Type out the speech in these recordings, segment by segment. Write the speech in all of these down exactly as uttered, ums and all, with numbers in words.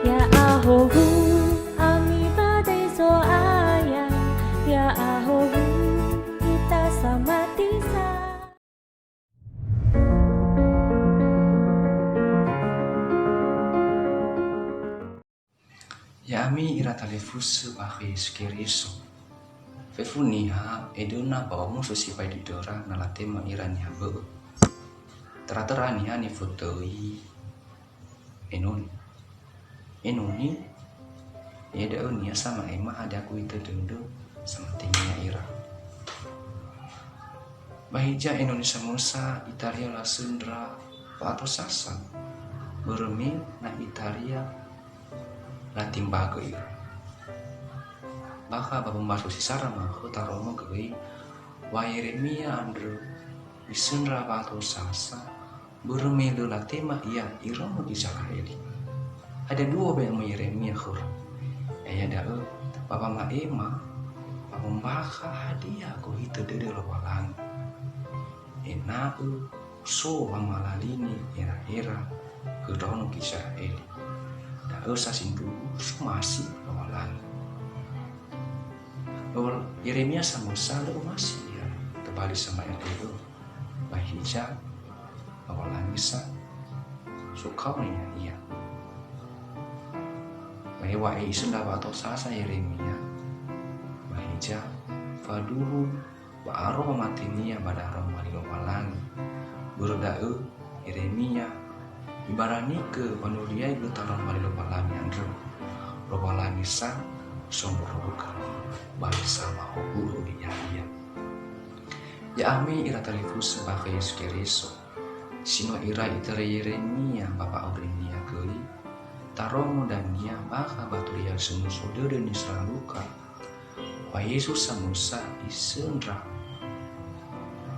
Ya'ahowu, ami badai Zo'aya, ya'ahowu, ita samati sa. Ya'ami ira talifusö ba khö Yesu Keriso. Fefu niha edöna ba omuso sibai dödöra na latema ira niha bö'ö. Töra-töra niha nifotöi enoni. Enoni, ya'ia da'ö niha sama'ema hadia gohitö dödö samatinia ira. Ba hiza enoni samösa itaria lasöndra fa'atosasa, börö me na itaria latimbagö ira. Bakha ba wombaso si sara ma'ökhö tarongo göi wa Yeremia andrö isöndra fa'atosasa, börö me lö latema ia iraono Gizera'eli. Hadia duo wa'ema Yeremia khöra? Ya'ia da'ö, ba wama'ema, ba wombakha hadia gohitö dödö Lowalangi, ena'ö so wamalalini era-era khö ndraono Gizera'eli. Da'ö sa sindruhu somasi Lowalangi. Lowal-, Yeremia samösa lö omasi ia, tobali sama'ele'ö. Ba hiza, Lowalangi sa so kaoni ya'ia. Ba heŵa'ae isöndra fa'atosasa Yeremia, ba hiza, faduhu ba aro wamatenia ba daroma li Lowalangi. Börö da'ö, Yeremia ibaranigö wanuriaigö daroma li Lowalangi andrö. Lowalangi sa so moroi khönia, ba lö samahowu'ö ya'ia. Ya'ami ira talifusö ba khö Yesu Keriso, si no irai itörö Yeremia ba wa'aurinia göi, tarongo dania bakha ba Turia Somuso Dödö nisura Luka, wa Yesu samösa isöndra,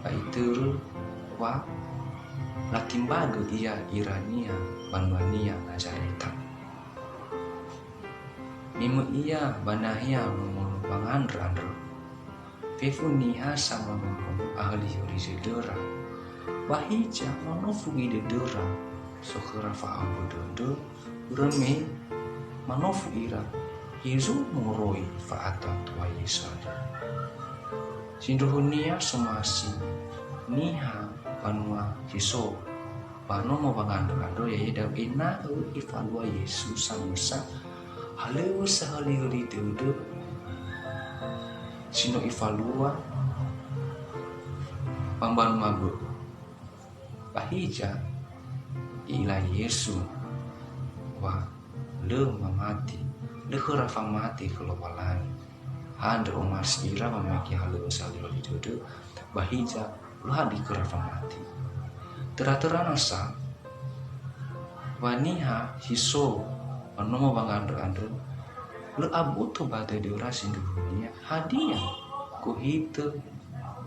ba itörö wa latimbagö ia irania banua-Nia Nazareta. Me möi ia ba nahia nomo wangandrö andrö. Fefu niha sa manofu ahöli-höli dödöra. Ba hiza manofu göi dödöra, so khöra fa'aombö dödö, börö me manofu ira, hezo moroi fa'atua-tua Yesu andrö. Sindruhunia somasi niha banua si so ba nomo wangandrö andrö, ya'ia da'ö ena'ö ifalua Yesu samösa halöŵö sahöli-höli dödö si no ifalua ba mbanua bö'ö. Ba hiza, i'ila Yesu wa lö mamati, lö khöra famati khö Lowalangi. Andrö omasi ira wameke halöŵö sahöli-höli dödö, ba hiza lö hadia khöra famati. Töra-töra nasa, wa niha si so ba nomo wangandrö andrö, lö aboto ba dödöra sindruhunia hadia gohitö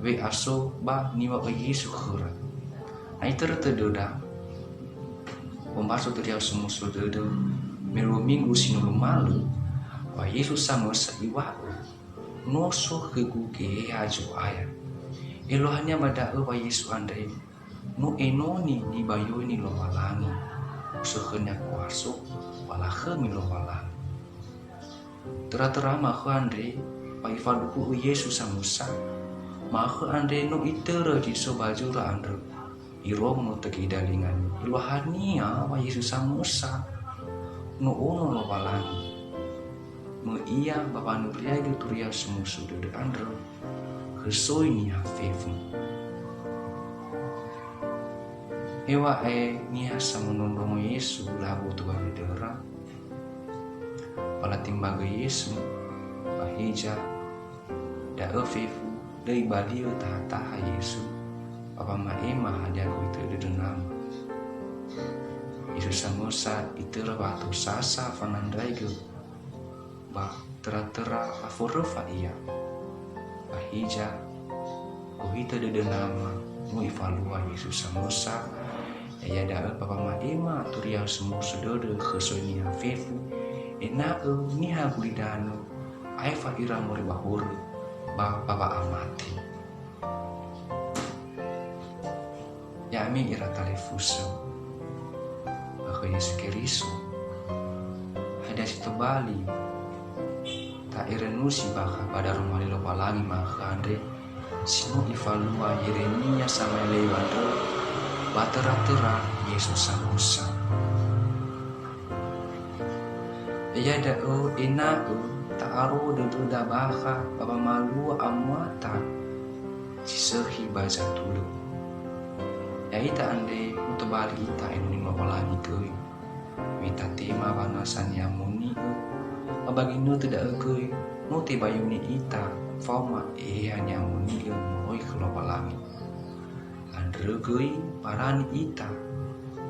we'aso ba niŵa'ö Yesu khöra. Na itörö tödöda, wombaso Turia Somuso Dödö, me luo minggu si no lumalö, wa Yesu samösa iŵa'ö, "No so khögu Geheha Zo'aya." Eluahania ba da'ö wa Yesu andre no enoni nibayoini Lowalangi, so khönia kuaso, wa lakhömi Lowalangi. Töra-töra ma'ökhö andre, ba ifaduhu'ö Yesu samösa. Ma'ökhö andre no itörö zi so ba zura andrö, irongo tögi dalingania. Eluahania wa Yesu samösa, no Ono Lowalangi. Möi ia ba wanuriaigö Turia Somuso Dödö andrö, khö soi niha fefu. Heŵa'ae niha samondrondrongo Yesu lö aboto ba dödöra, ba latimbagö Yesu, ba hiza, da'ö fefu lö ibali'ö taha-taha Yesu, ba wama'ema hadia gohitö dödö Nama. Yesu samösa itörö wa'atosasa fanandraigö, ba töra-töra aföröfa ia. Ba hiza, gohitö dödö Nama, no ifalua Yesu samösa, ya'ia da'ö ba wama'ema Turia Somuso Dödö khö soi niha fefu, ena'ö niha gulidanö, aefa ira moroi ba horö, ba, ba wa'amate. Ya'ami ira talifusö, ba khö Yesu Keriso, Ya si tobali ta'erenusi bakha ba daroma li Lowalangi ma'akhö andre, si no ifalua Yeremia samaele'ö andrö ba töra-töra Yesu Samusa. Iada'ö ena'ö ta'aro dödöda bakha ba wamalua amuata si sökhi ba zatulö. Ya'ita andre no tobali ita enoni Lowalangi göi. Me itatema wanasa ni'amoni'ö, ba ba ginötö da'ö göi no tebayuni ita faoma Eheha ni'amoni'ö moroi khö Lowalangi. Andrö göi barani ita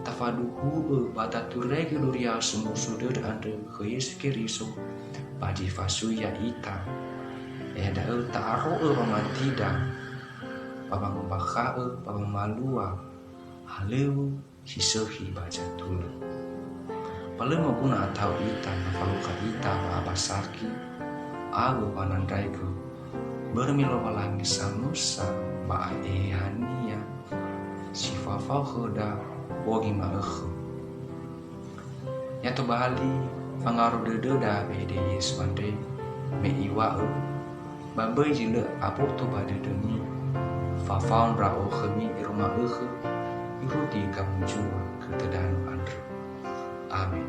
tafaduhu'ö ba taturaigö duria somuso dödö andrö khö Yesu Keriso ba zi fasui ya'ita. Ya'ia da'ö ta'aro'ö wamatida ba wangombakha'ö ba wamalua halöŵö si sökhi ba zatulö. Ba lö moguna ata'u ita na falukha ita wa'abasaki awö wanandraigö, börö me Lowalangi samusa ba Eheha-Nia si fao-fao khöda bongi ma'ökhö. Ya tobali fangaro dödöda wehede Yesu andre, me Iŵa'ö, "Ba böi zi lö aboto ba dödömi, fafao Ndra'o khömi ero ma'ökhö, irugi gamuzua khö tödanö andrö." Amen.